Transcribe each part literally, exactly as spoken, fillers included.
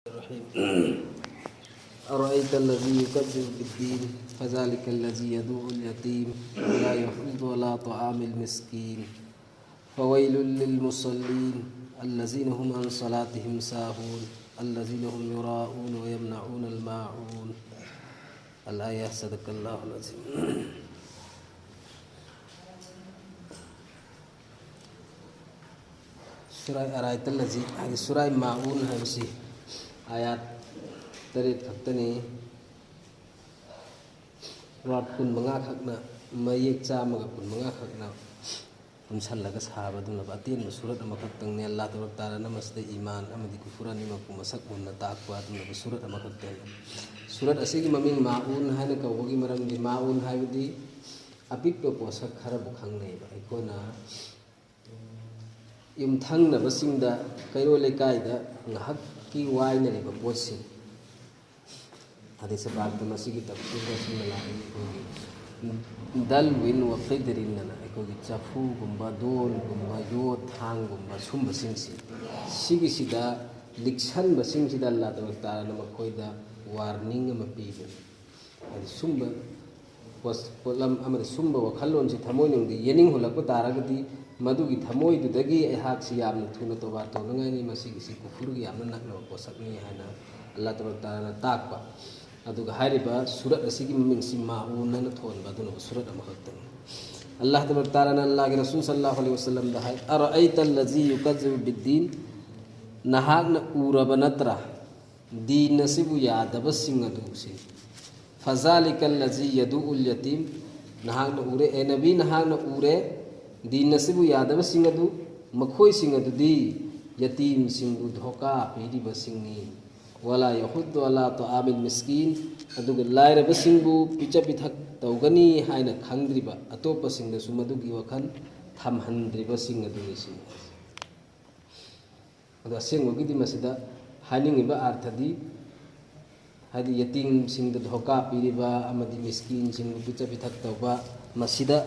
الرحيم. أرأيت الذي يكذب بالدين فذلك الذي يدع اليتيم ولا يحض على طعام المسكين فويل للمصلين الذين هم عن صلاتهم ساهون الذين هم يراءون ويمنعون الماعون. الآية. صدق الله العظيم. ꯁꯨꯔꯥꯏ ꯑꯔꯥꯏꯇꯜ ꯑꯁꯤ, ꯍꯥꯏꯗꯤ ꯁꯨꯔꯥꯏ ꯃꯥꯎꯟ ꯍꯥꯏꯕꯁꯤ ꯑꯥꯌꯥꯠ ꯇꯔꯦꯠ ꯈꯛꯇꯅꯤ꯫ ꯋꯥꯔꯗ ꯀꯨꯟ ꯃꯉꯥ ꯈꯛꯅ, ꯃꯌꯦꯛ ꯆꯥꯝꯃꯒ ꯀꯨꯟ ꯃꯉꯥ ꯈꯛꯅ ꯄꯨꯟꯁꯜꯂꯒ ꯁꯥꯕ ꯑꯗꯨꯒꯨꯝꯂꯕ ꯑꯇꯦꯟꯕ ꯁꯨꯔꯠ ꯑꯃꯈꯛꯇꯪꯅꯤ꯫ ꯑꯜꯂꯥꯍ ꯇꯕꯥꯔꯛ ꯇꯥꯂꯥꯅ ꯃꯁꯤꯗ ꯏꯃꯥꯟ ꯑꯃꯗꯤ ꯀꯨꯐꯨꯔ ꯑꯅꯤꯃꯛꯄꯨ ꯃꯁꯛ ꯃꯨꯟꯅ ꯇꯥꯛꯄ ꯑꯗꯨꯒꯨꯝꯂꯕ ꯁꯨꯔꯠ ꯑꯃꯈꯛꯇꯅꯤ꯫ ꯁꯨꯔꯠ ꯑꯁꯤꯒꯤ ꯃꯃꯤꯡ ꯃꯥꯎꯟ ꯍꯥꯏꯅ ꯀꯧꯕꯒꯤ ꯃꯔꯝꯗꯤ, ꯃꯥꯎꯟ ꯍꯥꯏꯕꯗꯤ ꯑꯄꯤꯛꯄ ꯄꯣꯠꯁꯛ ꯈꯔꯕꯨ ꯈꯪꯅꯩꯕ꯫ ꯑꯩꯈꯣꯏꯅ ꯌꯨꯝꯊꯪꯅꯕꯁꯤꯡꯗ, ꯀꯩꯔꯣꯜ ꯂꯩꯀꯥꯏꯗ ꯉꯥꯏꯍꯥꯛꯀꯤ ꯋꯥꯏꯅꯔꯤꯕ ꯄꯣꯠꯁꯤꯡ, ꯍꯗꯤꯁ ꯄꯥꯛꯇ ꯃꯁꯤꯒꯤ ꯇꯐꯁꯤꯔꯗ ꯑꯁꯨꯝꯅ ꯂꯥꯛꯏ, ꯑꯩꯈꯣꯏꯒꯤ ꯗꯜ ꯋꯤꯟ ꯋ ꯈꯤꯗꯔꯤꯟ ꯑꯅ, ꯑꯩꯈꯣꯏꯒꯤ ꯆꯐꯨꯒꯨꯝꯕ, ꯗꯣꯜꯒꯨꯝꯕ, ꯌꯣꯠ ꯊꯥꯡꯒꯨꯝꯕ, ꯁꯨꯝꯕꯁꯤꯡꯁꯤ, ꯁꯤꯒꯤꯁꯤꯗ ꯂꯤꯛꯁꯟꯕꯁꯤꯡꯁꯤꯗ ꯑꯜꯂꯥꯍ ꯇꯕꯥꯔꯛ ꯇꯥꯂꯥꯅ ꯃꯈꯣꯏꯗ ꯋꯥꯔꯅꯤꯡ ꯑꯃ ꯄꯤꯕꯅꯤ꯫ ꯍꯥꯏꯗꯤ ꯁꯨꯝꯕ ꯄꯣꯠ-, ꯄꯣꯠꯂꯝ ꯑꯃꯗꯤ ꯁꯨꯝꯕ ꯋꯥꯈꯜꯂꯣꯟꯁꯤ ꯊꯃꯣꯏꯅꯨꯡꯗ ꯌꯦꯅꯤꯡꯍꯨꯜꯂꯛꯄ ꯇꯥꯔꯒꯗꯤ, ꯃꯗꯨꯒꯤ ꯊꯃꯣꯏꯗꯨꯗꯒꯤ ꯑꯩꯍꯥꯛꯁꯤ ꯌꯥꯝꯅ ꯊꯨꯅ ꯇꯣꯕꯥ ꯇꯧꯅꯉꯥꯏꯅꯤ, ꯃꯁꯤꯒꯤꯁꯤ ꯀꯨꯐꯨꯔꯒꯤ ꯌꯥꯝꯅ ꯅꯛꯅꯕ ꯄꯣꯠꯁꯛꯅꯤ ꯍꯥꯏꯅ ꯑꯜꯂꯥꯍ ꯇꯕꯥꯔꯛ ꯇꯥꯂꯥꯅ ꯇꯥꯛꯄ꯫ ꯑꯗꯨꯒ ꯍꯥꯏꯔꯤꯕ ꯁꯨꯔꯠ ꯑꯁꯤꯒꯤ ꯃꯃꯤꯡꯁꯤ ꯃꯥꯎꯟ ꯍꯥꯏꯅ ꯊꯣꯟꯕ ꯑꯗꯨꯅꯕꯨ ꯁꯨꯔꯠ ꯑꯃꯈꯛꯇꯅꯤ꯫ ꯑꯜꯂꯥꯍ ꯇꯕꯥꯔꯛ ꯇꯥꯂꯥꯅ ꯑꯜꯂꯥꯍꯒꯤ ꯔꯁꯨꯜ ꯁꯜꯂꯜꯂꯥꯍꯨ ꯑꯂꯩꯍꯤ ꯋꯁꯜꯂꯝꯗ ꯍꯥꯏ, "ꯑꯔꯑꯩꯇ ꯂꯖꯤ ꯌꯨꯀꯖꯤꯕꯨ ꯕꯤꯗꯗꯤꯟ", ꯅꯍꯥꯛꯅ ꯎꯔꯕ ꯅꯠꯇ꯭ꯔꯥ ꯗꯤꯟ ꯑꯁꯤꯕꯨ ꯌꯥꯗꯕꯁꯤꯡ ꯑꯗꯨ ꯁꯤ? "ꯐꯖꯥꯂꯤꯀꯜ ꯂꯖꯤ ꯌꯗꯨ ꯎꯜ ꯌꯇꯤꯝ", ꯅꯍꯥꯛꯅ ꯎꯔꯦ, ꯑꯦ ꯅꯕꯤ, ꯅꯍꯥꯛꯅ ꯎꯔꯦ ꯗꯤꯟ ꯑꯁꯤꯕꯨ ꯌꯥꯗꯕꯁꯤꯡ ꯑꯗꯨ, ꯃꯈꯣꯏꯁꯤꯡ ꯑꯗꯨꯗꯤ ꯌꯇꯤꯝꯁꯤꯡꯕꯨ ꯙꯣꯀꯥ ꯄꯤꯔꯤꯕꯁꯤꯡꯅꯤ꯫ "ꯋꯥꯂꯥ ꯌꯍꯨꯗꯨ ꯑꯂꯥ ꯇꯣꯑꯥꯃꯤꯜ ꯃꯤꯁꯀꯤꯟ", ꯑꯗꯨꯒ ꯂꯥꯏꯔꯕꯁꯤꯡꯕꯨ ꯄꯤꯖ ꯄꯤꯊꯛ ꯇꯧꯒꯅꯤ ꯍꯥꯏꯅ ꯈꯪꯗ꯭ꯔꯤꯕ, ꯑꯇꯣꯞꯄꯁꯤꯡꯗꯁꯨ ꯃꯗꯨꯒꯤ ꯋꯥꯈꯜ ꯊꯝꯍꯟꯗ꯭ꯔꯤꯕꯁꯤꯡ ꯑꯗꯨꯅꯤ ꯁꯤꯅꯤ꯫ ꯑꯗꯣ ꯑꯁꯦꯡꯕꯒꯤꯗꯤ ꯃꯁꯤꯗ ꯍꯥꯏꯅꯤꯡꯉꯤꯕ ꯑꯥꯔꯊꯗꯤ, ꯍꯥꯏꯗꯤ ꯌꯇꯤꯝꯁꯤꯡꯗ ꯙꯣꯀꯥ ꯄꯤꯔꯤꯕ ꯑꯃꯗꯤ ꯃꯤꯁꯀꯤꯟꯁꯤꯡꯕꯨ ꯄꯤꯖ ꯄꯤꯊꯛ ꯇꯧꯕ, ꯃꯁꯤꯗ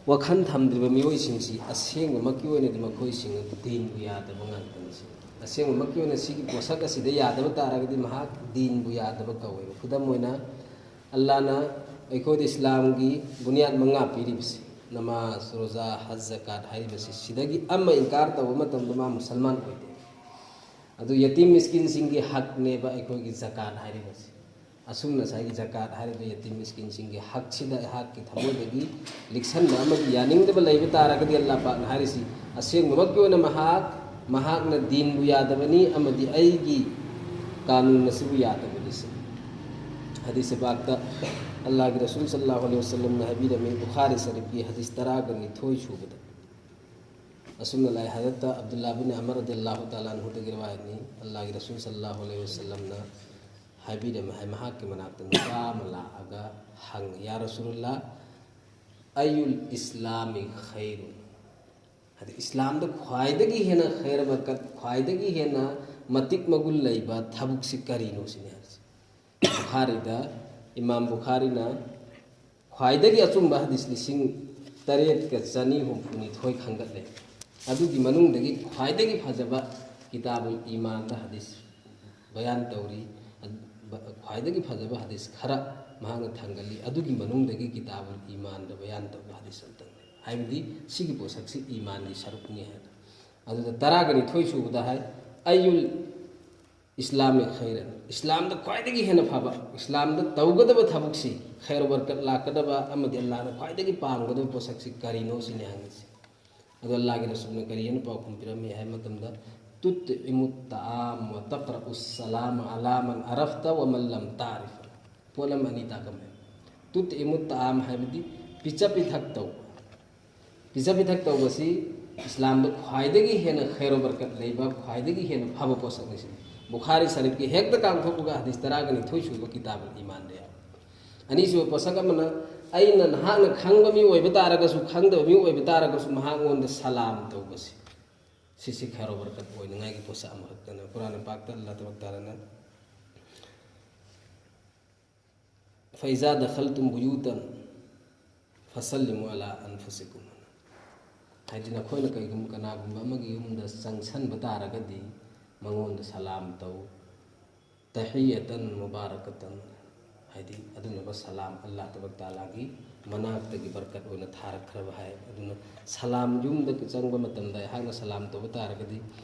ꯋꯥꯈꯜ ꯊꯝꯗ꯭ꯔꯤꯕ ꯃꯤꯑꯣꯏꯁꯤꯡꯁꯤ ꯑꯁꯦꯡꯕꯃꯛꯀꯤ ꯑꯣꯏꯅꯗꯤ ꯃꯈꯣꯏꯁꯤꯡ ꯑꯗꯨ ꯗꯤꯟꯕꯨ ꯌꯥꯗꯕ ꯉꯥꯛꯇꯅꯤ ꯁꯤꯅꯤ꯫ ꯑꯁꯦꯡꯕꯃꯛꯀꯤ ꯑꯣꯏꯅ ꯁꯤꯒꯤ ꯄꯣꯠꯁꯛ ꯑꯁꯤꯗ ꯌꯥꯗꯕ ꯇꯥꯔꯒꯗꯤ ꯃꯍꯥꯛ ꯗꯤꯟꯕꯨ ꯌꯥꯗꯕ ꯀꯧꯋꯦꯕ꯫ ꯈꯨꯗꯝ ꯑꯣꯏꯅ, ꯑꯜꯂꯥꯅ ꯑꯩꯈꯣꯏꯗ ꯏꯁꯂꯥꯝꯒꯤ ꯕꯨꯅꯤꯌꯥꯠ ꯃꯉꯥ ꯄꯤꯔꯤꯕꯁꯤ, ꯅꯃꯥꯖ, ꯔꯣꯖꯥ, ꯍꯖ, ꯖꯀꯥꯠ ꯍꯥꯏꯔꯤꯕꯁꯤ, ꯁꯤꯗꯒꯤ ꯑꯃ ꯏꯟꯀꯥꯔ ꯇꯧꯕ ꯃꯇꯝꯗ ꯃꯥ ꯃꯨꯁꯜꯃꯥꯟ ꯑꯣꯏꯗꯦ꯫ ꯑꯗꯨ ꯌꯇꯤꯝ ꯃꯤꯁꯀꯤꯟꯁꯤꯡꯒꯤ ꯍꯛꯅꯦꯕ ꯑꯩꯈꯣꯏꯒꯤ ꯖꯀꯥꯠ ꯍꯥꯏꯔꯤꯕꯁꯤ꯫ ꯑꯁꯨꯝꯅ ꯉꯁꯥꯏꯒꯤ ꯖꯀꯥꯠ ꯍꯥꯏꯔꯤꯕ ꯌꯇꯤꯝ ꯃꯤꯁꯀꯤꯟꯁꯤꯡꯒꯤ ꯍꯛꯁꯤꯗ ꯑꯩꯍꯥꯛꯀꯤ ꯊꯃꯣꯏꯗꯒꯤ ꯂꯤꯛꯁꯟꯕ ꯑꯃꯗꯤ ꯌꯥꯅꯤꯡꯗꯕ ꯂꯩꯕ ꯇꯥꯔꯒꯗꯤ, ꯑꯜꯂꯥ ꯄꯥꯛꯅ ꯍꯥꯏꯔꯤꯁꯤ, ꯑꯁꯦꯡꯕꯃꯛꯀꯤ ꯑꯣꯏꯅ ꯃꯍꯥꯛ, ꯃꯍꯥꯛꯅ ꯗꯤꯟꯕꯨ ꯌꯥꯗꯕꯅꯤ ꯑꯃꯗꯤ ꯑꯩꯒꯤ ꯀꯥꯅꯨꯟ ꯑꯁꯤꯕꯨ ꯌꯥꯗꯕꯅꯤ ꯁꯤꯅꯤ꯫ ꯍꯗꯤꯁ ꯄꯥꯛꯇ ꯑꯜꯂꯥꯍꯒꯤ ꯔꯁꯨꯜ ꯁꯜꯂꯜꯂꯥꯍꯨ ꯑꯂꯩꯍꯤ ꯋꯁꯜꯂꯝꯅ ꯍꯥꯏꯕꯤꯔꯝꯃꯤ, ꯕꯨꯈꯥꯔꯤ ꯁꯔꯤꯐꯀꯤ ꯍꯗꯤꯁ ꯇꯔꯥꯒ ꯅꯤꯊꯣꯏ ꯁꯨꯕꯗ꯫ ꯑꯁꯨꯝꯅ ꯂꯥꯏ ꯍꯖꯔꯠꯇ ꯑꯕꯗꯨꯜꯂꯥ ꯕꯤꯟ ꯑꯃꯔ ꯔꯗꯤꯌꯜꯂꯥꯍꯨ ꯇꯥꯂꯥ ꯑꯟꯍꯨꯗꯒꯤ ꯔꯤꯋꯥꯌꯠꯅꯤ꯫ ꯑꯜꯂꯥꯍꯒꯤ ꯔꯁꯨꯜ ꯁꯜꯂꯜꯂꯥꯍꯨ ꯑꯂꯩꯍꯤ ꯋꯁꯜꯂꯝꯅ ꯍꯥꯏꯕꯤꯔꯝꯃꯤ ꯍꯥꯏ, ꯃꯍꯥꯛꯀꯤ ꯃꯅꯥꯛꯇ ꯅꯨꯄꯥ ꯑꯃ ꯂꯥꯛꯑꯒ ꯍꯪꯉꯤ, "ꯌꯥ ꯔꯁꯨꯂꯨꯜꯂꯥ, ꯑꯌꯨꯜ ꯏꯁꯂꯥꯃꯤ ꯈꯩꯔꯨꯟ?" ꯍꯥꯏꯗꯤ ꯏꯁꯂꯥꯝꯗ ꯈ꯭ꯋꯥꯏꯗꯒꯤ ꯍꯦꯟꯅ ꯈꯩꯔ ꯕꯔꯀꯠ, ꯈ꯭ꯋꯥꯏꯗꯒꯤ ꯍꯦꯟꯅ ꯃꯇꯤꯛ ꯃꯒꯨꯟ ꯂꯩꯕ ꯊꯕꯛꯁꯤ ꯀꯔꯤꯅꯣ ꯁꯤꯅꯤ ꯍꯥꯏꯔꯤꯁꯦ꯫ ꯕꯨꯈꯥꯔꯤꯗ, ꯏꯃꯥꯝ ꯕꯨꯈꯥꯔꯤꯅ ꯈ꯭ꯋꯥꯏꯗꯒꯤ ꯑꯆꯨꯝꯕ ꯍꯗꯤꯁ ꯂꯤꯁꯤꯡ ꯇꯔꯦꯠꯀ ꯆꯅꯤ ꯍꯨꯝꯐꯨ ꯅꯤꯊꯣꯏ ꯈꯟꯒꯠꯂꯦ꯫ ꯑꯗꯨꯒꯤ ꯃꯅꯨꯡꯗꯒꯤ ꯈ꯭ꯋꯥꯏꯗꯒꯤ ꯐꯖꯕ ꯀꯤꯇꯥꯕꯨꯜ ꯏꯃꯥꯟꯗ ꯍꯗꯤꯁ ꯕꯌꯥꯟ ꯇꯧꯔꯤ꯫ ꯈ꯭ꯋꯥꯏꯗꯒꯤ ꯐꯖꯕ ꯍꯗꯤꯁ ꯈꯔ ꯃꯍꯥꯛꯅ ꯊꯥꯡꯒꯠꯂꯤ꯫ ꯑꯗꯨꯒꯤ ꯃꯅꯨꯡꯗꯒꯤ ꯀꯤꯇꯥꯕꯨꯜ ꯏꯃꯥꯟꯗ ꯕꯌꯥꯟ ꯇꯧꯕ ꯍꯗꯤꯁ ꯑꯝꯇꯪꯅꯤ꯫ ꯍꯥꯏꯕꯗꯤ ꯁꯤꯒꯤ ꯄꯣꯠꯁꯛꯁꯤ ꯏꯃꯥꯟꯒꯤ ꯁꯔꯨꯛꯅꯤ ꯍꯥꯏꯅ꯫ ꯑꯗꯨꯗ ꯇꯔꯥꯒ ꯅꯤꯊꯣꯏ ꯁꯨꯕꯗ ꯍꯥꯏ, "ꯑꯌꯨꯜ ꯏꯁꯂꯥꯃꯤ ꯈꯩꯔꯟ?" ꯏꯁꯂꯥꯝꯗ ꯈ꯭ꯋꯥꯏꯗꯒꯤ ꯍꯦꯟꯅ ꯐꯕ, ꯏꯁꯂꯥꯝꯗ ꯇꯧꯒꯗꯕ ꯊꯕꯛꯁꯤ, ꯈꯩꯔ ꯕꯔꯀꯠ ꯂꯥꯛꯀꯗꯕ ꯑꯃꯗꯤ ꯑꯜꯂꯥꯍꯅ ꯈ꯭ꯋꯥꯏꯗꯒꯤ ꯄꯥꯝꯒꯗꯕ ꯄꯣꯠꯁꯛꯁꯤ ꯀꯔꯤꯅꯣ ꯁꯤꯅꯤ ꯍꯪꯉꯤꯁꯦ꯫ ꯑꯗꯣ ꯑꯜꯂꯥꯍꯒꯤ ꯔꯁꯨꯜꯅ ꯀꯔꯤ ꯍꯥꯏꯅ ꯄꯥꯎꯈꯨꯝ ꯄꯤꯔꯝꯃꯤ ꯍꯥꯏꯕ ꯃꯇꯝꯗ, "ꯇꯨꯠ ꯏꯃꯨꯠ ꯇꯥꯝ ꯋꯥ ꯇꯛꯔ ꯎꯁꯂꯥꯝ ꯑꯂꯥꯃꯟ ꯑꯔꯐꯇ ꯋꯥ ꯃꯜꯂꯝ ꯇꯥꯔꯤꯐ"꯫ ꯄꯣꯠꯂꯝ ꯑꯅꯤ ꯇꯥꯛꯂꯝꯃꯤ꯫ ꯇꯨꯠ ꯏꯃꯨꯠ ꯇꯥꯝ ꯍꯥꯏꯕꯗꯤ ꯄꯤꯖ ꯄꯤꯊꯛ ꯇꯧꯕ꯫ ꯄꯤꯖ ꯄꯤꯊꯛ ꯇꯧꯕꯁꯤ ꯏꯁꯂꯥꯝꯗ ꯈ꯭ꯋꯥꯏꯗꯒꯤ ꯍꯦꯟꯅ ꯈꯩꯔꯣ ꯕꯔꯀꯠ ꯂꯩꯕ, ꯈ꯭ꯋꯥꯏꯗꯒꯤ ꯍꯦꯟꯅ ꯐꯕ ꯄꯣꯠꯁꯛꯅꯤ ꯁꯤꯅꯤ꯫ ꯕꯨꯈꯥꯔꯤ ꯁꯔꯤꯐꯀꯤ ꯍꯦꯛꯇ ꯀꯥꯡꯊꯣꯛꯄꯒ ꯍꯗꯤꯁ ꯇꯔꯥꯒ ꯅꯤꯊꯣꯏ ꯁꯨꯕ ꯀꯤꯇꯥꯕꯨꯜ ꯏꯃꯥꯟꯗ ꯌꯥꯎꯏ꯫ ꯑꯅꯤꯁꯨꯕ ꯄꯣꯠꯁꯛ ꯑꯃꯅ, ꯑꯩꯅ ꯅꯍꯥꯛꯅ ꯈꯪꯕ ꯃꯤ ꯑꯣꯏꯕ ꯇꯥꯔꯒꯁꯨ, ꯈꯪꯗꯕ ꯃꯤ ꯑꯣꯏꯕ ꯇꯥꯔꯒꯁꯨ ꯃꯍꯥꯛꯉꯣꯟꯗ ꯁꯂꯥꯝ ꯇꯧꯕꯁꯤ, ꯁꯤꯁꯤ ꯈꯩꯔꯣ ꯕꯔꯀꯠ ꯑꯣꯏꯅꯉꯥꯏꯒꯤ ꯄꯣꯠꯁꯛ ꯑꯃꯈꯛꯇꯅꯤ꯫ ꯀꯨꯔꯥꯟ ꯄꯥꯛꯇ ꯑꯜꯂꯥꯍ ꯇꯕꯥꯔꯛ ꯇꯥꯂꯥꯅ, "ꯐꯩꯖꯥ ꯗꯈꯜꯇꯨꯝ ꯕꯨꯌꯨꯇꯟ ꯐꯁꯜꯂꯤꯃꯨ ꯑꯂꯥ ꯑꯟꯐꯨꯁꯤꯀꯨꯝ" ꯍꯥꯏꯅ꯫ ꯍꯥꯏꯗꯤ ꯅꯈꯣꯏꯅ ꯀꯩꯒꯨꯝꯕ ꯀꯅꯥꯒꯨꯝꯕ ꯑꯃꯒꯤ ꯌꯨꯝꯗ ꯆꯪꯁꯟꯕ ꯇꯥꯔꯒꯗꯤ, ꯃꯉꯣꯟꯗ ꯁꯂꯥꯝ ꯇꯧ, ꯇꯍꯤꯌꯇꯟ ꯃꯨꯕꯥꯔꯀꯇꯟ, ꯍꯥꯏꯗꯤ ꯑꯗꯨꯅꯕ ꯁꯂꯥꯝ ꯑꯜꯂꯥꯍ ꯇꯕꯥꯔꯛ ꯇꯥꯂꯥꯒꯤ ꯃꯅꯥꯛꯇꯒꯤ ꯕꯔꯀꯠ ꯑꯣꯏꯅ ꯊꯥꯔꯛꯈ꯭ꯔꯕ ꯍꯥꯏ꯫ ꯑꯗꯨꯅ ꯁꯂꯥꯝ, ꯌꯨꯝꯗ ꯆꯪꯕ ꯃꯇꯝꯗ ꯑꯩꯍꯥꯛꯅ ꯁꯂꯥꯝ ꯇꯧꯕ ꯇꯥꯔꯒꯗꯤ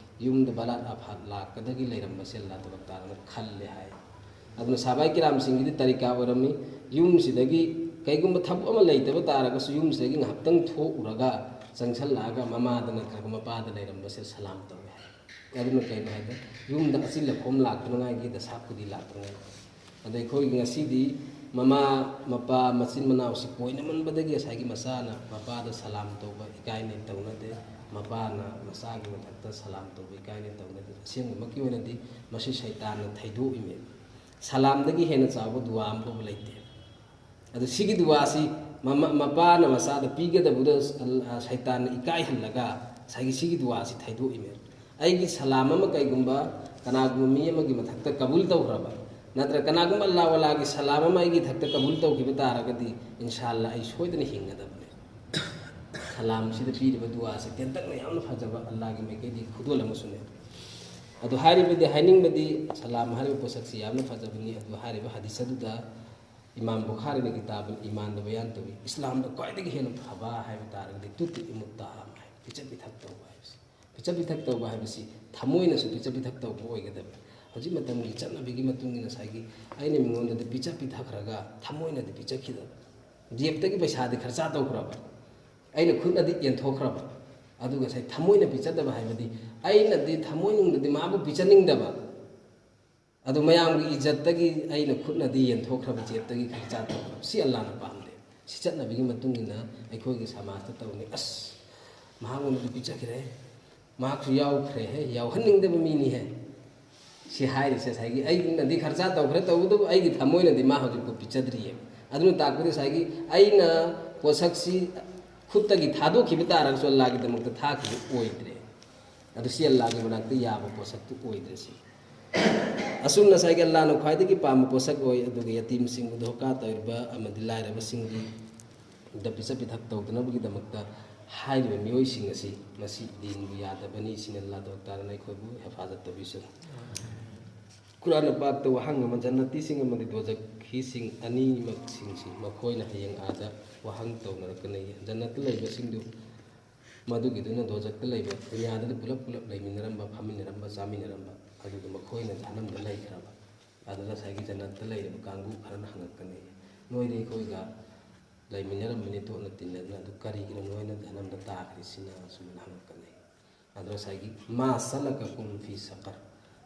ꯌꯨꯝꯗ ꯕꯂꯥꯠ ꯑꯐꯥꯠ ꯂꯥꯛꯀꯗꯒꯤ ꯂꯩꯔꯝꯕꯁꯦ ꯑꯜꯂꯥꯍ ꯇꯕꯥꯔꯛ ꯇꯥꯂꯥꯅ ꯈꯜꯂꯦ ꯍꯥꯏ꯫ ꯑꯗꯨꯅ ꯁꯍꯥꯕꯥꯏ ꯀꯤꯔꯥꯝꯁꯤꯡꯒꯤꯗꯤ ꯇꯔꯤꯀꯥ ꯑꯣꯏꯔꯝꯃꯤ, ꯌꯨꯝꯁꯤꯗꯒꯤ ꯀꯩꯒꯨꯝꯕ ꯊꯕꯛ ꯑꯃ ꯂꯩꯇꯕ ꯇꯥꯔꯒꯁꯨ ꯌꯨꯝꯁꯤꯗꯒꯤ ꯉꯥꯏꯍꯥꯛꯇꯪ ꯊꯣꯛꯎꯔꯒ ꯆꯪꯁꯜꯂꯛꯑꯒ ꯃꯃꯥꯗ ꯅꯠꯇ꯭ꯔꯒ ꯃꯄꯥꯗ ꯂꯩꯔꯝꯕꯁꯦ ꯁꯂꯥꯝ ꯇꯧꯋꯦ ꯍꯥꯏ꯫ ꯑꯗꯨꯅ ꯀꯩꯅꯣ ꯍꯥꯏꯗ, ꯌꯨꯝꯗ ꯑꯆꯤꯜ ꯑꯀꯣꯝ ꯂꯥꯛꯇꯅꯉꯥꯏꯒꯤ, ꯗꯁꯥ ꯈꯨꯗꯤ ꯂꯥꯛꯇꯅꯉꯥꯏꯒꯤ꯫ ꯑꯗꯣ ꯑꯩꯈꯣꯏꯒꯤ ꯉꯁꯤꯗꯤ ꯃꯃꯥ ꯃꯄꯥ ꯃꯆꯤꯟ ꯃꯅꯥꯎꯁꯤ ꯀꯣꯏꯅꯃꯟꯕꯗꯒꯤ ꯉꯁꯥꯏꯒꯤ ꯃꯆꯥꯅ ꯃꯄꯥꯗ ꯁꯂꯥꯝ ꯇꯧꯕ ꯏꯀꯥꯏꯅꯩ ꯇꯧꯅꯗꯦ, ꯃꯄꯥꯅ ꯃꯆꯥꯒꯤ ꯃꯊꯛꯇ ꯁꯂꯥꯝ ꯇꯧꯕ ꯏꯀꯥꯏꯅꯩ ꯇꯧꯅꯗꯦ꯫ ꯑꯁꯦꯡꯕꯃꯛꯀꯤ ꯑꯣꯏꯅꯗꯤ ꯃꯁꯤ ꯁꯩꯇꯥꯟꯅ ꯊꯩꯗꯣꯛꯏꯃꯦ꯫ ꯁꯂꯥꯝꯗꯒꯤ ꯍꯦꯟꯅ ꯆꯥꯎꯕ ꯗꯨꯋꯥ ꯑꯃ ꯐꯥꯎꯕ ꯂꯩꯇꯦ꯫ ꯑꯗꯨ ꯁꯤꯒꯤ ꯗꯨꯋꯥꯁꯤ ꯃꯃꯥ, ꯃꯄꯥꯅ ꯃꯆꯥꯗ ꯄꯤꯒꯗꯕꯗ ꯁꯩꯇꯥꯟꯅ ꯏꯀꯥꯏꯍꯜꯂꯒ ꯉꯁꯥꯏꯒꯤ ꯁꯤꯒꯤ ꯗꯨꯋꯥꯁꯤ ꯊꯩꯗꯣꯛꯏꯃꯦ꯫ ꯑꯩꯒꯤ ꯁꯂꯥꯝ ꯑꯃ ꯀꯩꯒꯨꯝꯕ ꯀꯅꯥꯒꯨꯝꯕ ꯃꯤ ꯑꯃꯒꯤ ꯃꯊꯛꯇ ꯀꯕꯨꯜ ꯇꯧꯈ꯭ꯔꯕ, ꯅꯠꯇ꯭ꯔꯒ ꯀꯅꯥꯒꯨꯝꯕ ꯑꯜꯂꯥꯍ ꯋꯥꯂꯥꯒꯤ ꯁꯂꯥꯝ ꯑꯃ ꯑꯩꯒꯤ ꯏꯊꯛꯇ ꯀꯕꯨꯜ ꯇꯧꯈꯤꯕ ꯇꯥꯔꯒꯗꯤ, ꯏꯟꯁꯥ ꯑꯜꯂꯥꯍ, ꯑꯩ ꯁꯣꯏꯗꯅ ꯍꯤꯡꯒꯗꯕꯅꯦ꯫ ꯁꯂꯥꯝꯁꯤꯗ ꯄꯤꯔꯤꯕ ꯗꯨꯋꯥꯁꯦ ꯇꯦꯟꯇꯛꯅ ꯌꯥꯝꯅ ꯐꯖꯕ ꯑꯜꯂꯥꯍꯒꯤ ꯃꯥꯏꯀꯩꯗꯒꯤ ꯈꯨꯗꯣꯜ ꯑꯃꯁꯨꯅꯦ꯫ ꯑꯗꯨ ꯍꯥꯏꯔꯤꯕꯗꯤ, ꯍꯥꯏꯅꯤꯡꯕꯗꯤ, ꯁꯂꯥꯝ ꯍꯥꯏꯔꯤꯕ ꯄꯣꯠꯁꯛꯁꯤ ꯌꯥꯝꯅ ꯐꯖꯕꯅꯤ꯫ ꯑꯗꯨ ꯍꯥꯏꯔꯤꯕ ꯍꯗꯤꯁ ꯑꯗꯨꯗ ꯏꯃꯥꯝ ꯕꯨꯈꯥꯔꯤꯅ ꯀꯤꯇꯥꯕꯨꯜ ꯏꯃꯥꯟꯗ ꯕꯌꯥꯟ ꯇꯧꯏ, ꯏꯁꯂꯥꯝꯗ ꯈ꯭ꯋꯥꯏꯗꯒꯤ ꯍꯦꯟꯅ ꯐꯕ ꯍꯥꯏꯕ ꯇꯥꯔꯒꯗꯤ ꯇꯨꯇꯤꯃꯨꯠ ꯇꯥꯝ ꯍꯥꯏ, ꯄꯤꯖ ꯄꯤꯊꯛ ꯇꯧꯕ ꯍꯥꯏꯕꯁꯤ꯫ ꯄꯤꯖ ꯄꯤꯊꯛ ꯇꯧꯕ ꯍꯥꯏꯕꯁꯤ ꯊꯃꯣꯏꯅꯁꯨ ꯄꯤꯖ ꯄꯤꯊꯛ ꯇꯧꯕ ꯑꯣꯏꯒꯗꯕ꯫ ꯍꯧꯖꯤꯛ ꯃꯇꯝꯒꯤ ꯆꯠꯅꯕꯤꯒꯤ ꯃꯇꯨꯡ ꯏꯟꯅ ꯉꯁꯥꯏꯒꯤ ꯑꯩꯅ ꯃꯤꯉꯣꯟꯗꯗꯤ ꯄꯤꯖ ꯄꯤꯊꯛꯈ꯭ꯔꯒ ꯊꯃꯣꯏꯅꯗꯤ ꯄꯤꯖꯈꯤꯗꯕ, ꯖꯦꯞꯇꯒꯤ ꯄꯩꯁꯥꯗꯤ ꯈꯔꯆꯥ ꯇꯧꯈ꯭ꯔꯕ, ꯑꯩꯅ ꯈꯨꯠꯅꯗꯤ ꯌꯦꯟꯊꯣꯛꯈ꯭ꯔꯕ, ꯑꯗꯨꯒ ꯉꯁꯥꯏ ꯊꯃꯣꯏꯅ ꯄꯤꯖꯗꯕ ꯍꯥꯏꯕꯗꯤ ꯑꯩꯅꯗꯤ ꯊꯃꯣꯏꯅꯨꯡꯗꯗꯤ ꯃꯥꯕꯨ ꯄꯤꯖꯅꯤꯡꯗꯕ, ꯑꯗꯨ ꯃꯌꯥꯝꯒꯤ ꯏꯖꯠꯇꯒꯤ ꯑꯩꯅ ꯈꯨꯠꯅꯗꯤ ꯌꯦꯟꯊꯣꯛꯈ꯭ꯔꯕ, ꯖꯦꯞꯇꯒꯤ ꯈꯔꯆꯥ ꯇꯧꯈ꯭ꯔꯕ, ꯁꯤ ꯑꯜꯂꯥꯍꯅ ꯄꯥꯝꯗꯦ꯫ ꯁꯤ ꯆꯠꯅꯕꯤꯒꯤ ꯃꯇꯨꯡ ꯏꯟꯅ ꯑꯩꯈꯣꯏꯒꯤ ꯁꯃꯥꯖꯇ ꯇꯧꯅꯤ꯫ ꯑꯁ, ꯃꯍꯥꯛꯉꯣꯟꯗꯗꯤ ꯄꯤꯖꯈ꯭ꯔꯦ, ꯃꯍꯥꯛꯁꯨ ꯌꯥꯎꯈ꯭ꯔꯦꯍꯦ, ꯌꯥꯎꯍꯟꯅꯤꯡꯗꯕ ꯃꯤꯅꯤꯍꯦ꯫ ꯁꯤ ꯍꯥꯏꯔꯤꯁꯦ ꯉꯁꯥꯏꯒꯤ ꯑꯩꯅꯗꯤ ꯈꯔꯆꯥ ꯇꯧꯈ꯭ꯔꯦ, ꯇꯧꯕꯇꯕꯨ ꯑꯩꯒꯤ ꯊꯃꯣꯏꯅꯗꯤ ꯃꯥ ꯍꯧꯖꯤꯛꯐꯥꯎ ꯄꯤꯖꯗ꯭ꯔꯤꯑꯕ꯫ ꯑꯗꯨꯅ ꯇꯥꯛꯄꯗꯤ ꯉꯁꯥꯏꯒꯤ ꯑꯩꯅ ꯄꯣꯠꯁꯛꯁꯤ ꯈꯨꯠꯇꯒꯤ ꯊꯥꯗꯣꯛꯈꯤꯕ ꯇꯥꯔꯒꯁꯨ ꯑꯜꯂꯥꯍꯒꯤꯗꯃꯛꯇ ꯊꯥꯈꯤꯕ ꯑꯣꯏꯗ꯭ꯔꯦ꯫ ꯑꯗꯨ ꯁꯤ ꯑꯜꯂꯥꯍꯒꯤ ꯃꯅꯥꯛꯇ ꯌꯥꯕ ꯄꯣꯠꯁꯛꯇꯨ ꯑꯣꯏꯗ꯭ꯔꯦ ꯁꯤ꯫ ꯑꯁꯨꯝꯅ ꯉꯁꯥꯏꯒꯤ ꯑꯜꯂꯥꯍꯅ ꯈ꯭ꯋꯥꯏꯗꯒꯤ ꯄꯥꯝꯕ ꯄꯣꯠꯁꯛ ꯑꯣꯏ, ꯑꯗꯨꯒ ꯌꯇꯤꯝꯁꯤꯡꯕꯨ ꯙꯣꯀꯥ ꯇꯧꯔꯤꯕ ꯑꯃꯗꯤ ꯂꯥꯏꯔꯕꯁꯤꯡꯒꯤꯗ ꯄꯤꯖ ꯄꯤꯊꯛ ꯇꯧꯗꯅꯕꯒꯤꯗꯃꯛꯇ ꯍꯥꯏꯔꯤꯕ ꯃꯤꯑꯣꯏꯁꯤꯡ ꯑꯁꯤ ꯃꯁꯤ ꯗꯤꯟꯕꯨ ꯌꯥꯗꯕꯅꯤ, ꯁꯤꯅ ꯑꯜꯂꯥꯍ ꯇꯥꯂꯥꯅ ꯑꯩꯈꯣꯏꯕꯨ ꯍꯦꯐꯥꯖꯠ ꯇꯧꯕꯤꯁꯅꯨ꯫ ꯀꯨꯔꯥꯟ ꯄꯥꯛꯇ ꯋꯥꯍꯪ ꯑꯃ, ꯖꯟꯅꯇꯤꯁꯤꯡ ꯑꯃꯗꯤ ꯗꯣꯖꯈꯤꯁꯤꯡ ꯑꯅꯤꯃꯛꯁꯤꯡꯁꯤ ꯃꯈꯣꯏꯅ ꯍꯌꯦꯡ ꯑꯥꯗ ꯋꯥꯍꯪ ꯇꯧꯅꯔꯛꯀꯅꯤ꯫ ꯖꯟꯅꯠꯇ ꯂꯩꯕꯁꯤꯡꯗꯨ ꯃꯗꯨꯒꯤꯗꯨꯅ ꯗꯣꯖꯈꯇ ꯂꯩꯕ ꯗꯨꯅꯤꯌꯥꯗ ꯄꯨꯂꯞ ꯄꯨꯂꯞ ꯂꯩꯃꯤꯟꯅꯔꯝꯕ, ꯐꯝꯃꯤꯟꯅꯔꯝꯕ, ꯆꯥꯃꯤꯟꯅꯔꯝꯕ, ꯑꯗꯨꯒ ꯃꯈꯣꯏꯅ ꯖꯍꯟꯅꯝꯗ ꯂꯩꯈ꯭ꯔꯕ꯫ ꯑꯗꯨꯗ ꯉꯁꯥꯏꯒꯤ ꯖꯟꯅꯠꯇ ꯂꯩꯔꯤꯕ ꯀꯥꯡꯕꯨ ꯈꯔꯅ ꯍꯪꯉꯛꯀꯅꯤ, "ꯅꯣꯏꯗꯤ ꯑꯩꯈꯣꯏꯒ ꯂꯩꯃꯤꯟꯅꯔꯝꯕꯅꯤ, ꯇꯣꯠꯅ ꯇꯤꯟꯅꯗꯅ, ꯑꯗꯨ ꯀꯔꯤꯒꯤꯅꯣ ꯅꯣꯏꯅ ꯖꯍꯟꯅꯝꯗ ꯇꯥꯈ꯭ꯔꯤꯁꯤꯅ?" ꯑꯁꯨꯃꯥꯏꯅ ꯍꯪꯉꯛꯀꯅꯤ꯫ ꯑꯗꯣ ꯉꯁꯥꯏꯒꯤ "ꯃꯥ ꯁꯂꯀꯀꯨꯝ ꯐꯤ ꯁꯀꯔ",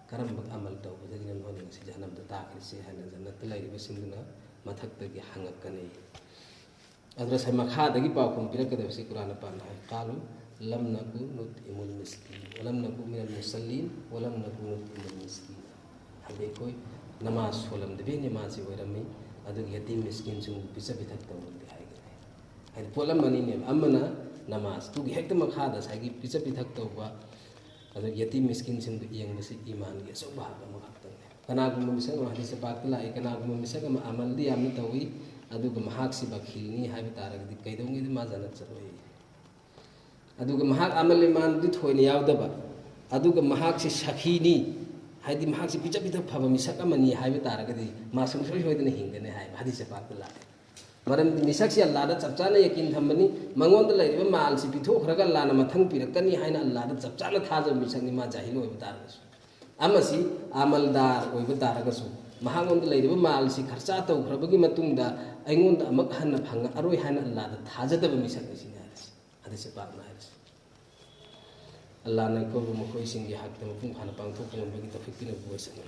ꯀꯔꯝꯕ ꯑꯃꯜ ꯇꯧꯕꯗꯒꯤꯅ ꯅꯣꯏꯅ ꯉꯁꯤ ꯖꯍꯟꯅꯝꯗ ꯇꯥꯈ꯭ꯔꯤꯁꯤ ꯍꯥꯏꯅ ꯖꯟꯅꯠꯇ ꯂꯩꯔꯤꯕꯁꯤꯡꯗꯨꯅ ꯃꯊꯛꯇꯒꯤ ꯍꯪꯉꯛꯀꯅꯤ꯫ ꯑꯗꯨ ꯉꯁꯥꯏ ꯃꯈꯥꯗꯒꯤ ꯄꯥꯎꯈꯨꯝ ꯄꯤꯔꯛꯀꯗꯕꯁꯤ ꯀꯨꯔꯥꯟ ꯄꯥꯛꯅ ꯍꯥꯏ, "ꯀꯥꯂꯨ ꯂꯝ ꯅꯀꯨ ꯅꯨꯠ ꯏꯃꯨꯜ ꯃꯤꯁꯀꯤꯟ, ꯋꯥꯂꯝ ꯅꯀꯨ ꯃꯤꯅꯜ ꯃꯨꯁꯜꯂꯤꯟ, ꯋꯥꯂꯝ ꯅꯀꯨ ꯅꯨꯠ ꯏꯃꯨꯜ ꯃꯤꯁꯀꯤꯟ"꯫ ꯍꯥꯏꯗꯤ ꯑꯩꯈꯣꯏ ꯅꯃꯥꯖ ꯁꯣꯜꯂꯝꯗꯕꯤ ꯅꯃꯥꯖꯁꯤ ꯑꯣꯏꯔꯝꯃꯤ, ꯑꯗꯨꯒꯤ ꯌꯇꯤꯝ ꯃꯤꯁꯀꯤꯟꯁꯤꯡꯕꯨ ꯄꯤꯖ ꯄꯤꯊꯛ ꯇꯧꯔꯝꯗꯦ ꯍꯥꯏꯒꯅꯤ꯫ ꯍꯥꯏꯗꯤ ꯄꯣꯠꯂꯝ ꯑꯅꯤꯅꯦꯕ, ꯑꯃꯅ ꯅꯃꯥꯖꯇꯨꯒꯤ ꯍꯦꯛꯇ ꯃꯈꯥꯗ ꯉꯁꯥꯏꯒꯤ ꯄꯤꯖ ꯄꯤꯊꯛ ꯇꯧꯕ, ꯑꯗꯨ ꯌꯇꯤꯝ ꯃꯤꯁꯀꯤꯟꯁꯤꯡꯕꯨ ꯌꯦꯡꯕꯁꯤ ꯏꯃꯥꯟꯒꯤ ꯑꯆꯧꯕ ꯍꯛ ꯑꯃꯈꯛꯇꯅꯤ꯫ ꯀꯅꯥꯒꯨꯝꯕ ꯃꯤꯁꯛ ꯑꯃ, ꯍꯗꯤꯁ ꯄꯥꯛꯇ ꯂꯥꯛꯏ, ꯀꯅꯥꯒꯨꯝꯕ ꯃꯤꯁꯛ ꯑꯃ ꯑꯃꯜꯗꯤ ꯌꯥꯝꯅ ꯇꯧꯏ, ꯑꯗꯨꯒ ꯃꯍꯥꯛꯁꯤ ꯕꯈꯤꯜꯅꯤ ꯍꯥꯏꯕ ꯇꯥꯔꯒꯗꯤ ꯀꯩꯗꯧꯉꯩꯗ ꯃꯥ ꯖꯟꯅꯠ ꯆꯠꯂꯣꯏ꯫ ꯑꯗꯨꯒ ꯃꯍꯥꯛ ꯑꯃꯜ ꯏꯃꯥꯟꯗꯤ ꯊꯣꯏꯅ ꯌꯥꯎꯗꯕ, ꯑꯗꯨꯒ ꯃꯍꯥꯛꯁꯤ ꯁꯈꯤꯅꯤ, ꯍꯥꯏꯗꯤ ꯃꯍꯥꯛꯁꯤ ꯄꯤꯖ ꯄꯤꯊꯛ ꯐꯕ ꯃꯤꯁꯛ ꯑꯃꯅꯤ ꯍꯥꯏꯕ ꯇꯥꯔꯒꯗꯤ ꯃꯥ ꯁꯨꯡꯁꯣꯏ ꯁꯣꯏꯗꯅ ꯍꯤꯡꯒꯅꯤ ꯍꯥꯏꯕ ꯍꯗꯤꯁ ꯄꯥꯛꯇ ꯂꯥꯛꯏ꯫ ꯃꯔꯝꯗꯤ ꯃꯤꯁꯛꯁꯤ ꯑꯜꯂꯥꯗ ꯆꯞ ꯆꯥꯅ ꯌꯀꯤꯟ ꯊꯝꯕꯅꯤ, ꯃꯉꯣꯟꯗ ꯂꯩꯔꯤꯕ ꯃꯥꯜꯁꯤ ꯄꯤꯊꯣꯛꯈ꯭ꯔꯒ ꯑꯜꯂꯥꯅ ꯃꯊꯪ ꯄꯤꯔꯛꯀꯅꯤ ꯍꯥꯏꯅ ꯑꯜꯂꯥꯗ ꯆꯞ ꯆꯥꯅ ꯊꯥꯖꯕ ꯃꯤꯁꯛꯅꯤ ꯃꯥ ꯖꯥꯍꯤꯜ ꯑꯣꯏꯕ ꯇꯥꯔꯒꯁꯨ꯫ ꯑꯃꯁꯤ ꯑꯃꯜꯗꯥꯔ ꯑꯣꯏꯕ ꯇꯥꯔꯒꯁꯨ, ꯃꯍꯥꯛꯉꯣꯟꯗ ꯂꯩꯔꯤꯕ ꯃꯥꯜꯁꯤ ꯈꯔꯆꯥ ꯇꯧꯈ꯭ꯔꯕꯒꯤ ꯃꯇꯨꯡꯗ ꯑꯩꯉꯣꯟꯗ ꯑꯃꯨꯛ ꯍꯟꯅ ꯐꯪꯉꯛꯑꯔꯣꯏ ꯍꯥꯏꯅ ꯑꯜꯂꯥꯗ ꯊꯥꯖꯗꯕ ꯃꯤꯁꯛꯅꯤ ꯁꯤꯅꯤ ꯍꯥꯏꯔꯤꯁꯤ, ꯍꯗꯤꯁ ꯄꯥꯛꯅ ꯍꯥꯏꯔꯤꯁꯤ꯫ ꯑꯜꯂꯥꯅ ꯑꯩꯈꯣꯏꯕꯨ ꯃꯈꯣꯏꯁꯤꯡꯒꯤ ꯍꯛꯇ ꯃꯄꯨꯡ ꯐꯥꯅ ꯄꯥꯡꯊꯣꯛꯄ ꯉꯝꯕꯒꯤ ꯇꯧꯐꯤꯛ ꯄꯤꯅꯕ ꯑꯣꯏꯁꯅꯨ꯫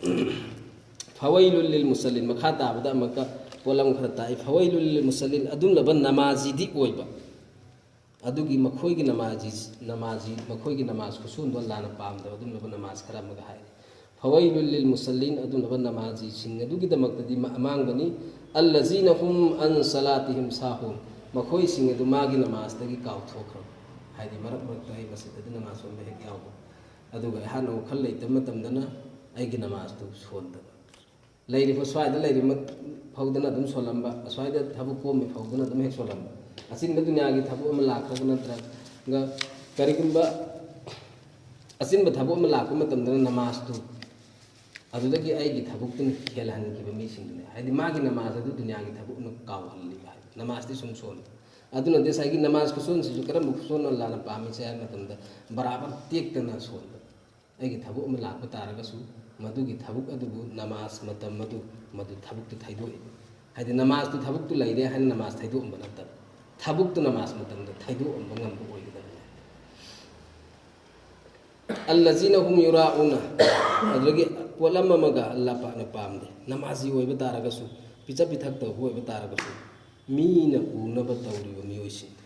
ꯐꯋꯩꯂꯨꯜ ꯂꯤꯜ ꯃꯨꯁꯜꯂꯤꯟ, ꯃꯈꯥ ꯇꯥꯕꯗ ꯑꯃꯨꯛꯀ ꯄꯣꯠꯂꯝ ꯈꯔ ꯇꯥꯛꯏ꯫ ꯐꯋꯩꯂꯨꯜ ꯂꯤꯜ ꯃꯨꯁꯜꯂꯤꯟ, ꯑꯗꯨꯝꯂꯕ ꯅꯃꯥꯖꯤꯗꯤ ꯑꯣꯏꯕ, ꯑꯗꯨꯒꯤ ꯃꯈꯣꯏꯒꯤ ꯅꯃꯥꯖꯤ, ꯅꯃꯥꯖꯤ, ꯃꯈꯣꯏꯒꯤ ꯅꯃꯥꯖ ꯈꯨꯁꯣꯟꯗꯣ ꯑꯜꯂꯥꯅ ꯄꯥꯝꯗꯕ ꯑꯗꯨꯝꯂꯕ ꯅꯃꯥꯖ ꯈꯔ ꯑꯃꯒ ꯍꯥꯏꯔꯤ꯫ ꯐꯋꯩꯂꯨꯜ ꯂꯤꯜ ꯃꯨꯁꯜꯂꯤꯟ, ꯑꯗꯨꯝꯂꯕ ꯅꯃꯥꯖꯤꯁꯤꯡ ꯑꯗꯨꯒꯤꯗꯃꯛꯇꯗꯤ ꯃ-, ꯑꯃꯥꯡꯕꯅꯤ꯫ "ꯑꯜꯂꯖꯤꯅ ꯍꯨꯝ ꯑꯟ ꯁꯂꯥꯇꯤꯍꯤꯝ ꯁꯥꯍꯨꯟ", ꯃꯈꯣꯏꯁꯤꯡ ꯑꯗꯨ ꯃꯥꯒꯤ ꯅꯃꯥꯖꯇꯒꯤ ꯀꯥꯎꯊꯣꯛꯈ꯭ꯔꯕ꯫ ꯍꯥꯏꯗꯤ ꯃꯔꯛ ꯃꯔꯛꯇ ꯑꯩ ꯃꯁꯖꯤꯗꯇꯗꯤ ꯅꯃꯥꯖ ꯁꯣꯟꯕ ꯍꯦꯛ ꯌꯥꯎꯕ, ꯑꯗꯨꯒ ꯑꯩꯍꯥꯛꯅ ꯋꯥꯈꯜ ꯂꯩꯇꯕ ꯃꯇꯝꯗꯅ ꯑꯩꯒꯤ ꯅꯃꯥꯖꯇꯨ ꯁꯣꯟꯗꯕ꯫ ꯂꯩꯔꯤꯕ ꯁ꯭ꯋꯥꯏꯗ ꯂꯩꯔꯤꯕ ꯐꯥꯎꯗꯅ ꯑꯗꯨꯝ ꯁꯣꯜꯂꯝꯕ, ꯑꯁ꯭ꯋꯥꯏꯗ ꯊꯕꯛ ꯀꯣꯝꯃꯤ ꯐꯥꯎꯗꯅ ꯑꯗꯨꯝ ꯍꯦꯛ ꯁꯣꯜꯂꯝꯕ꯫ ꯑꯆꯤꯟꯕ ꯗꯨꯅꯤꯌꯥꯒꯤ ꯊꯕꯛ ꯑꯃ ꯂꯥꯛꯈ꯭ꯔꯒ ꯅꯠꯇ꯭ꯔꯒ ꯀꯔꯤꯒꯨꯝꯕ ꯑꯆꯤꯟꯕ ꯊꯕꯛ ꯑꯃ ꯂꯥꯛꯄ ꯃꯇꯝꯗꯅ ꯅꯃꯥꯖꯇꯨ ꯑꯗꯨꯗꯒꯤ ꯑꯩꯒꯤ ꯊꯕꯛꯇꯨꯅ ꯍꯦꯜꯍꯟꯈꯤꯕ ꯃꯤꯁꯤꯡꯗꯨꯅꯦ꯫ ꯍꯥꯏꯗꯤ ꯃꯥꯒꯤ ꯅꯃꯥꯖ ꯑꯗꯨ ꯗꯨꯅꯤꯌꯥꯒꯤ ꯊꯕꯛꯅ ꯀꯥꯎꯍꯜꯂꯤꯕ ꯍꯥꯏꯕ꯫ ꯅꯃꯥꯖꯇꯤ ꯁꯨꯝ ꯁꯣꯟꯕ꯫ ꯑꯗꯨꯅꯗꯤ ꯉꯁꯥꯏꯒꯤ ꯅꯃꯥꯖ ꯈꯨꯁꯣꯟꯁꯤꯁꯨ ꯀꯔꯝꯕ ꯈꯨꯁꯣꯟꯅꯣ ꯑꯜꯂꯥꯅ ꯄꯥꯝꯃꯤꯁꯦ ꯍꯥꯏꯕ ꯃꯇꯝꯗ ꯕꯔꯥꯕꯔ ꯇꯦꯛꯇꯅ ꯁꯣꯟꯕ꯫ ꯑꯩꯒꯤ ꯊꯕꯛ ꯑꯃ ꯂꯥꯛꯄ ꯇꯥꯔꯒꯁꯨ ꯃꯗꯨꯒꯤ ꯊꯕꯛ ꯑꯗꯨꯕꯨ ꯅꯃꯥꯖ ꯃꯇꯝ ꯑꯗꯨ ꯃꯗꯨ ꯊꯕꯛꯇꯨ ꯊꯩꯗꯣꯛꯏ꯫ ꯍꯥꯏꯗꯤ ꯅꯃꯥꯖꯇꯨ ꯊꯕꯛꯇꯨ ꯂꯩꯔꯦ ꯍꯥꯏꯅ ꯅꯃꯥꯖ ꯊꯩꯗꯣꯛꯑꯝꯕ ꯅꯠꯇꯕ, ꯊꯕꯛꯇꯨ ꯅꯃꯥꯖ ꯃꯇꯝꯗ ꯊꯩꯗꯣꯛꯑꯝꯕ ꯉꯝꯕ ꯑꯣꯏꯒꯗꯕꯅꯤ꯫ ꯑꯜꯂꯖꯤꯅ ꯍꯨꯝ ꯌꯨꯔꯥꯎꯅ, ꯑꯗꯨꯗꯒꯤ ꯄꯣꯠꯂꯝ ꯑꯃꯒ ꯑꯜꯂꯥ ꯄꯥꯛꯅ ꯄꯥꯝꯗꯦ꯫ ꯅꯃꯥꯖꯤ ꯑꯣꯏꯕ ꯇꯥꯔꯒꯁꯨ, ꯄꯤꯖ ꯄꯤꯊꯛ ꯇꯧꯕ ꯑꯣꯏꯕ ꯇꯥꯔꯒꯁꯨ, ꯃꯤꯅ ꯎꯅꯕ ꯇꯧꯔꯤꯕ ꯃꯤꯑꯣꯏꯁꯤꯡꯗꯣ,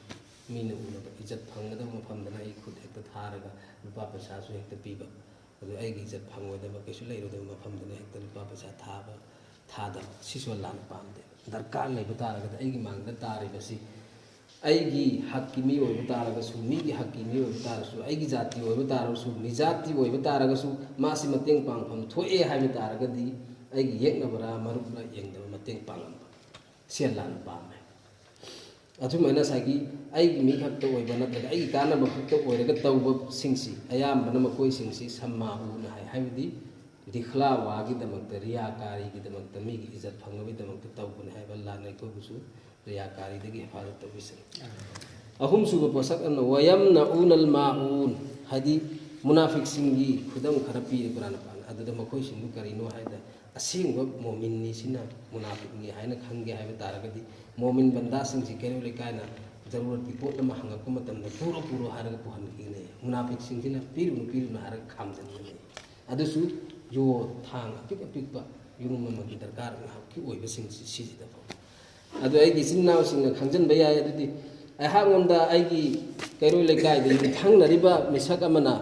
ꯃꯤꯅ ꯎꯅꯕ, ꯏꯖꯠ ꯐꯪꯒꯗꯕ ꯃꯐꯝꯗꯅ ꯑꯩ ꯈꯨꯠ ꯍꯦꯛꯇ ꯊꯥꯔꯒ ꯂꯨꯄꯥ ꯄꯩꯁꯥꯁꯨ ꯍꯦꯛꯇ ꯄꯤꯕ, ꯑꯗꯨ ꯑꯩꯒꯤ ꯏꯖꯠ ꯐꯪꯉꯣꯏꯗꯕ, ꯀꯩꯁꯨ ꯂꯩꯔꯣꯏꯗꯕ ꯃꯐꯝꯗꯅ ꯍꯦꯛꯇ ꯂꯨꯄꯥ ꯄꯩꯁꯥ ꯊꯥꯕ, ꯊꯥꯗꯕ, ꯁꯤꯁꯨ ꯑꯜꯂꯥꯅ ꯄꯥꯝꯗꯦ꯫ ꯗꯔꯀꯥꯔ ꯂꯩꯕ ꯇꯥꯔꯒꯗꯤ ꯑꯩꯒꯤ ꯃꯥꯡꯗ ꯇꯥꯔꯤꯕꯁꯤ ꯑꯩꯒꯤ ꯍꯛꯀꯤ ꯃꯤ ꯑꯣꯏꯕ ꯇꯥꯔꯒꯁꯨ, ꯃꯤꯒꯤ ꯍꯛꯀꯤ ꯃꯤ ꯑꯣꯏꯕ ꯇꯥꯔꯁꯨ, ꯑꯩꯒꯤ ꯖꯥꯇꯤ ꯑꯣꯏꯕ ꯇꯥꯔꯒꯁꯨ, ꯃꯤꯖꯥꯇꯤ ꯑꯣꯏꯕ ꯇꯥꯔꯒꯁꯨ, ꯃꯥꯁꯤ ꯃꯇꯦꯡ ꯄꯥꯡꯐꯝ ꯊꯣꯛꯑꯦ ꯍꯥꯏꯕ ꯇꯥꯔꯒꯗꯤ ꯑꯩꯒꯤ ꯌꯦꯛꯅꯕꯔꯥ ꯃꯔꯨꯞꯂ ꯌꯦꯡꯗꯕ ꯃꯇꯦꯡ ꯄꯥꯡꯂꯝꯕ, ꯁꯤ ꯑꯜꯂꯥꯅ ꯄꯥꯝꯃꯦ꯫ ꯑꯗꯨꯃꯥꯏꯅ ꯉꯁꯥꯏꯒꯤ ꯑꯩꯒꯤ ꯃꯤ ꯈꯛꯇ ꯑꯣꯏꯕ ꯅꯠꯇ꯭ꯔꯒ ꯑꯩꯒꯤ ꯀꯥꯟꯅꯕ ꯈꯛꯇ ꯑꯣꯏꯔꯒ ꯇꯧꯕꯁꯤꯡꯁꯤ ꯑꯌꯥꯝꯕꯅ ꯃꯈꯣꯏꯁꯤꯡꯁꯤ ꯁꯝꯃꯥꯎꯅ ꯍꯥꯏ, ꯍꯥꯏꯕꯗꯤ ꯗꯤꯈ꯭ꯂꯥꯋꯥꯒꯤꯗꯃꯛꯇ, ꯔꯤꯌꯥꯀꯥꯔꯤꯒꯤꯗꯃꯛꯇ, ꯃꯤꯒꯤ ꯏꯖꯠ ꯐꯪꯅꯕꯒꯤꯗꯃꯛꯇ ꯇꯧꯕꯅꯤ ꯍꯥꯏꯕ ꯑꯜꯂꯥꯅ ꯑꯩꯈꯣꯏꯕꯨꯁꯨ ꯔꯤꯌꯥꯀꯥꯔꯤꯗꯒꯤ ꯍꯤꯐꯥꯖꯠ ꯇꯧꯕꯤꯁꯅꯨ꯫ ꯑꯍꯨꯝꯁꯨꯕ ꯄꯣꯠꯁꯛ ꯑꯃꯅ ꯋꯌꯝꯅꯎꯅꯜ ꯃꯥꯎꯟ, ꯍꯥꯏꯗꯤ ꯃꯨꯅꯥꯐꯤꯛꯁꯤꯡꯒꯤ ꯈꯨꯗꯝ ꯈꯔ ꯄꯤꯔꯤ ꯀꯨꯔꯥꯟ ꯄꯥꯟ ꯑꯗꯨꯗ꯫ ꯃꯈꯣꯏꯁꯤꯡꯗꯨ ꯀꯔꯤꯅꯣ ꯍꯥꯏꯗ ꯑꯁꯦꯡꯕ ꯃꯣꯃꯤꯟꯅꯤ ꯁꯤꯅ ꯃꯨꯅꯥꯐꯤꯛꯅꯤ ꯍꯥꯏꯅ ꯈꯪꯒꯦ ꯍꯥꯏꯕ ꯇꯥꯔꯒꯗꯤ ꯃꯣꯃꯤꯟ ꯕꯟꯗꯥꯁꯤꯡꯁꯤ ꯀꯩꯔꯣꯜ ꯂꯩꯀꯥꯏꯅ ꯖꯔꯨꯔꯠꯀꯤ ꯄꯣꯠ ꯑꯃ ꯍꯪꯉꯛꯄ ꯃꯇꯝꯗ ꯄꯨꯔꯣ ꯄꯨꯔꯣ ꯍꯥꯏꯔꯒ ꯄꯨꯍꯟꯈꯤꯒꯅꯤ꯫ ꯃꯨꯅꯥꯐꯤꯛꯁꯤꯡꯁꯤꯅ ꯄꯤꯔꯨꯅꯨ ꯄꯤꯔꯨꯅꯨ ꯍꯥꯏꯔꯒ ꯈꯥꯝꯖꯤꯟꯒꯅꯤ꯫ ꯑꯗꯨꯁꯨ ꯌꯣ ꯊꯥꯡ ꯑꯄꯤꯛ ꯑꯄꯤꯛꯄ ꯌꯨꯝ ꯑꯃꯒꯤ ꯗꯔꯀꯥꯔ ꯉꯥꯏꯍꯥꯛꯀꯤ ꯑꯣꯏꯕꯁꯤꯡꯁꯤ ꯁꯤꯖꯤꯟꯅꯕ꯫ ꯑꯗꯨ ꯑꯩꯒꯤ ꯏꯆꯤꯟ ꯏꯅꯥꯎꯁꯤꯡꯅ ꯈꯪꯖꯤꯟꯕ ꯌꯥꯏ꯫ ꯑꯗꯨꯗꯤ ꯑꯩꯍꯥꯛꯉꯣꯟꯗ ꯑꯩꯒꯤ ꯀꯩꯔꯣꯏ ꯂꯩꯀꯥꯏꯗ ꯌꯨꯝꯊꯪꯅꯔꯤꯕ ꯃꯤꯁꯛ ꯑꯃꯅ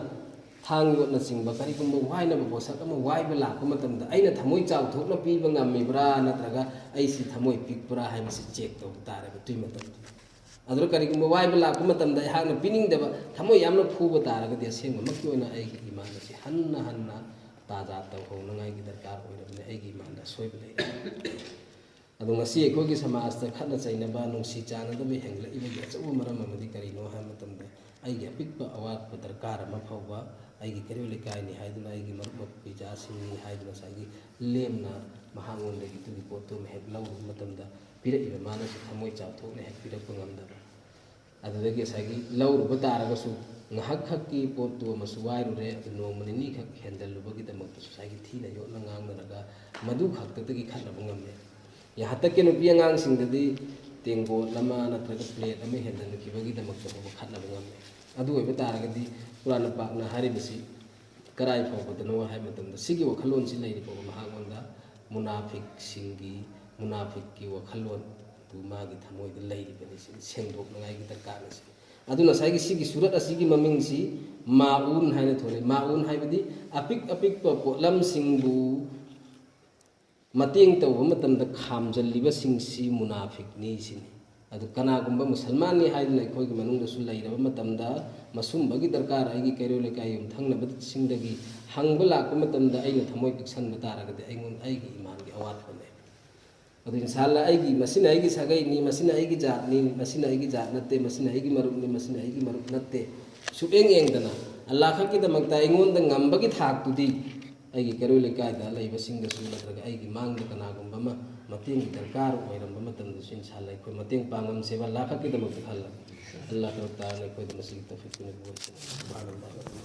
ꯊꯥꯡ ꯌꯣꯠꯅꯆꯤꯡꯕ ꯀꯔꯤꯒꯨꯝꯕ ꯋꯥꯏꯅꯕ ꯄꯣꯠꯁꯛ ꯑꯃ ꯋꯥꯏꯕ ꯂꯥꯛꯄ ꯃꯇꯝꯗ ꯑꯩꯅ ꯊꯃꯣꯏ ꯆꯥꯎꯊꯣꯛꯅ ꯄꯤꯕ ꯉꯝꯃꯤꯕ꯭ꯔꯥ ꯅꯠꯇ꯭ꯔꯒ ꯑꯩꯁꯤ ꯊꯃꯣꯏ ꯄꯤꯛꯄ꯭ꯔꯥ ꯍꯥꯏꯕꯁꯤ ꯆꯦꯛ ꯇꯧꯕ ꯇꯥꯔꯦꯕ ꯑꯗꯨꯒꯤ ꯃꯇꯝꯗ꯫ ꯑꯗꯨꯅ ꯀꯔꯤꯒꯨꯝꯕ ꯋꯥꯏꯕ ꯂꯥꯛꯄ ꯃꯇꯝꯗ ꯑꯩꯍꯥꯛꯅ ꯄꯤꯅꯤꯡꯗꯕ, ꯊꯃꯣꯏ ꯌꯥꯝꯅ ꯐꯨꯕ ꯇꯥꯔꯒꯗꯤ ꯑꯁꯦꯡꯕꯃꯛꯀꯤ ꯑꯣꯏꯅ ꯑꯩꯒꯤ ꯏꯃꯥꯟ ꯑꯁꯤ ꯍꯟꯅ ꯍꯟꯅ ꯇꯥꯖꯥ ꯇꯧꯍꯧꯅꯉꯥꯏꯒꯤ ꯗꯔꯀꯥꯔ ꯑꯣꯏꯔꯕꯅꯤ꯫ ꯑꯩꯒꯤ ꯏꯃꯥꯟꯗ ꯑꯁꯣꯏꯕ ꯂꯩꯔꯦ꯫ ꯑꯗꯣ ꯉꯁꯤ ꯑꯩꯈꯣꯏꯒꯤ ꯁꯃꯥꯖꯇ ꯈꯠꯅ ꯆꯩꯅꯕ, ꯅꯨꯡꯁꯤ ꯆꯥꯟꯅꯗꯕ ꯍꯦꯟꯒꯠꯂꯛꯏꯕꯒꯤ ꯑꯆꯧꯕ ꯃꯔꯝ ꯑꯃꯗꯤ ꯀꯔꯤꯅꯣ ꯍꯥꯏꯕ ꯃꯇꯝꯗ, ꯑꯩꯒꯤ ꯑꯄꯤꯛꯄ ꯑꯋꯥꯠꯄ ꯗꯔꯀꯥꯔ ꯑꯃ ꯐꯥꯎꯕ ꯑꯩꯒꯤ ꯀꯩꯔꯣꯜ ꯂꯩꯀꯥꯏꯅꯤ ꯍꯥꯏꯗꯨꯅ, ꯑꯩꯒꯤ ꯃꯔꯨꯞ ꯃꯄꯤꯖꯥꯁꯤꯡꯅꯤ ꯍꯥꯏꯗꯨꯅ ꯉꯁꯥꯏꯒꯤ ꯂꯦꯝꯅ ꯃꯍꯥꯛꯉꯣꯟꯗꯒꯤ ꯑꯗꯨꯒꯤ ꯄꯣꯠꯇꯨ ꯑꯃ ꯍꯦꯛ ꯂꯧꯔꯨꯕ ꯃꯇꯝꯗ, ꯄꯤꯔꯛꯏꯕ ꯃꯥꯅꯁꯨ ꯊꯃꯣꯏ ꯆꯥꯎꯊꯣꯛꯅ ꯍꯦꯛ ꯄꯤꯔꯛꯄ ꯉꯝꯗꯕ, ꯑꯗꯨꯗꯒꯤ ꯉꯁꯥꯏꯒꯤ ꯂꯧꯔꯨꯕ ꯇꯥꯔꯒꯁꯨ ꯉꯥꯏꯍꯥꯛ ꯈꯛꯀꯤ ꯄꯣꯠꯇꯨ ꯑꯃꯁꯨ ꯋꯥꯏꯔꯨꯔꯦ, ꯑꯗꯨ ꯅꯣꯡꯃ ꯅꯤꯅꯤ ꯈꯛ ꯍꯦꯟꯗꯜꯂꯨꯕꯒꯤꯗꯃꯛꯇꯁꯨ ꯉꯁꯥꯏꯒꯤ ꯊꯤꯅ ꯌꯣꯠꯅ ꯉꯥꯡꯅꯔꯒ ꯃꯗꯨ ꯈꯛꯇꯗꯒꯤ ꯈꯠꯅꯕ ꯉꯝꯃꯦ꯫ ꯌꯥ, ꯍꯟꯗꯛꯀꯤ ꯅꯨꯄꯤ ꯑꯉꯥꯡꯁꯤꯡꯗꯗꯤ ꯇꯦꯡꯀꯣꯠ ꯑꯃ ꯅꯠꯇ꯭ꯔꯒ ꯄ꯭ꯂꯦꯠ ꯑꯃ ꯍꯦꯟꯗꯟꯈꯤꯕꯒꯤꯗꯃꯛꯇ ꯐꯥꯎꯕ ꯈꯠꯅꯕ ꯉꯝꯃꯦ꯫ ꯑꯗꯨ ꯑꯣꯏꯕ ꯇꯥꯔꯒꯗꯤ ꯈꯨꯔꯥꯟ ꯄꯥꯛꯅ ꯍꯥꯏꯔꯤꯕꯁꯤ ꯀꯔꯥꯏ ꯐꯥꯎꯕꯗꯅꯣ ꯍꯥꯏꯕ ꯃꯇꯝꯗ, ꯁꯤꯒꯤ ꯋꯥꯈꯜꯂꯣꯟꯁꯤ ꯂꯩꯔꯤ ꯐꯥꯎꯕ ꯃꯍꯥꯛꯉꯣꯟꯗ ꯃꯨꯅꯥꯐꯤꯛꯁꯤꯡꯒꯤ, ꯃꯨꯅꯥꯐꯤꯛꯀꯤ ꯋꯥꯈꯜꯂꯣꯟꯗꯨ ꯃꯥꯒꯤ ꯊꯃꯣꯏꯗ ꯂꯩꯔꯤꯕꯅꯤ꯫ ꯁꯤ ꯁꯦꯡꯗꯣꯛꯅꯉꯥꯏꯒꯤ ꯗꯔꯀꯥꯔ ꯂꯩ꯫ ꯑꯗꯨꯅ ꯉꯁꯥꯏꯒꯤ ꯁꯤꯒꯤ ꯁꯨꯔꯠ ꯑꯁꯤꯒꯤ ꯃꯃꯤꯡꯁꯤ ꯃꯥꯎꯟ ꯍꯥꯏꯅ ꯊꯣꯜꯂꯤ꯫ ꯃꯥꯎꯟ ꯍꯥꯏꯕꯗꯤ ꯑꯄꯤꯛ ꯑꯄꯤꯛꯄ ꯄꯣꯠꯂꯝꯁꯤꯡꯕꯨ ꯃꯇꯦꯡ ꯇꯧꯕ ꯃꯇꯝꯗ ꯈꯥꯝꯖꯜꯂꯤꯕꯁꯤꯡꯁꯤ ꯃꯨꯅꯥꯐꯤꯛꯅꯤ ꯁꯤꯅꯤ꯫ ꯑꯗꯨ ꯀꯅꯥꯒꯨꯝꯕ ꯃꯨꯁꯜꯃꯥꯟꯅꯤ ꯍꯥꯏꯗꯨꯅ ꯑꯩꯈꯣꯏꯒꯤ ꯃꯅꯨꯡꯗꯁꯨ ꯂꯩꯔꯕ ꯃꯇꯝꯗ, ꯃꯁꯨꯝꯕꯒꯤ ꯗꯔꯀꯥꯔ ꯑꯩꯒꯤ ꯀꯩꯔꯣꯜ ꯂꯩꯀꯥꯏ ꯌꯨꯝꯊꯪꯅꯕꯁꯤꯡꯗꯒꯤ ꯍꯪꯕ ꯂꯥꯛꯄ ꯃꯇꯝꯗ ꯑꯩꯅ ꯊꯃꯣꯏ ꯄꯤꯛꯁꯟꯕ ꯇꯥꯔꯒꯗꯤ ꯑꯩꯉꯣꯟꯗ ꯑꯩꯒꯤ ꯏꯃꯥꯟꯒꯤ ꯑꯋꯥꯠꯄꯅꯦ꯫ ꯑꯗꯨ ꯏꯟꯁꯥꯜꯂꯥ ꯑꯩꯒꯤ, ꯃꯁꯤꯅ ꯑꯩꯒꯤ ꯁꯥꯒꯩꯅꯤ, ꯃꯁꯤꯅ ꯑꯩꯒꯤ ꯖꯥꯠꯅꯤ, ꯃꯁꯤꯅ ꯑꯩꯒꯤ ꯖꯥꯠ ꯅꯠꯇꯦ, ꯃꯁꯤꯅ ꯑꯩꯒꯤ ꯃꯔꯨꯞꯅꯤ, ꯃꯁꯤꯅ ꯑꯩꯒꯤ ꯃꯔꯨꯞ ꯅꯠꯇꯦ, ꯁꯨꯛꯌꯦꯡ ꯌꯦꯡꯗꯅ ꯑꯜꯂꯥ ꯈꯛꯀꯤꯗꯃꯛꯇ ꯑꯩꯉꯣꯟꯗ ꯉꯝꯕꯒꯤ ꯊꯥꯛꯇꯨꯗꯤ ꯑꯩꯒꯤ ꯀꯩꯔꯣꯏ ꯂꯩꯀꯥꯏꯗ ꯂꯩꯕꯁꯤꯡꯗꯁꯨ ꯅꯠꯇ꯭ꯔꯒ ꯑꯩꯒꯤ ꯃꯥꯡꯗ ꯀꯅꯥꯒꯨꯝꯕ ꯑꯃ ꯃꯇꯦꯡꯒꯤ ꯗꯔꯀꯥꯔ ꯑꯣꯏꯔꯝꯕ ꯃꯇꯝꯗꯁꯨ ꯏꯟꯁꯥꯜꯂꯥ ꯑꯩꯈꯣꯏ ꯃꯇꯦꯡ ꯄꯥꯡꯉꯝꯁꯦꯕ, ꯑꯜꯂꯥ ꯈꯛꯀꯤꯗꯃꯛꯇ ꯈꯜꯂꯒ꯫ ꯑꯜꯂꯥ ꯇꯥꯂꯥꯅ ꯑꯩꯈꯣꯏꯗ ꯃꯁꯤꯒꯤ ꯇꯧꯐꯤꯛ ꯄꯤꯅꯕ ꯑꯣꯏꯁꯅꯨ꯫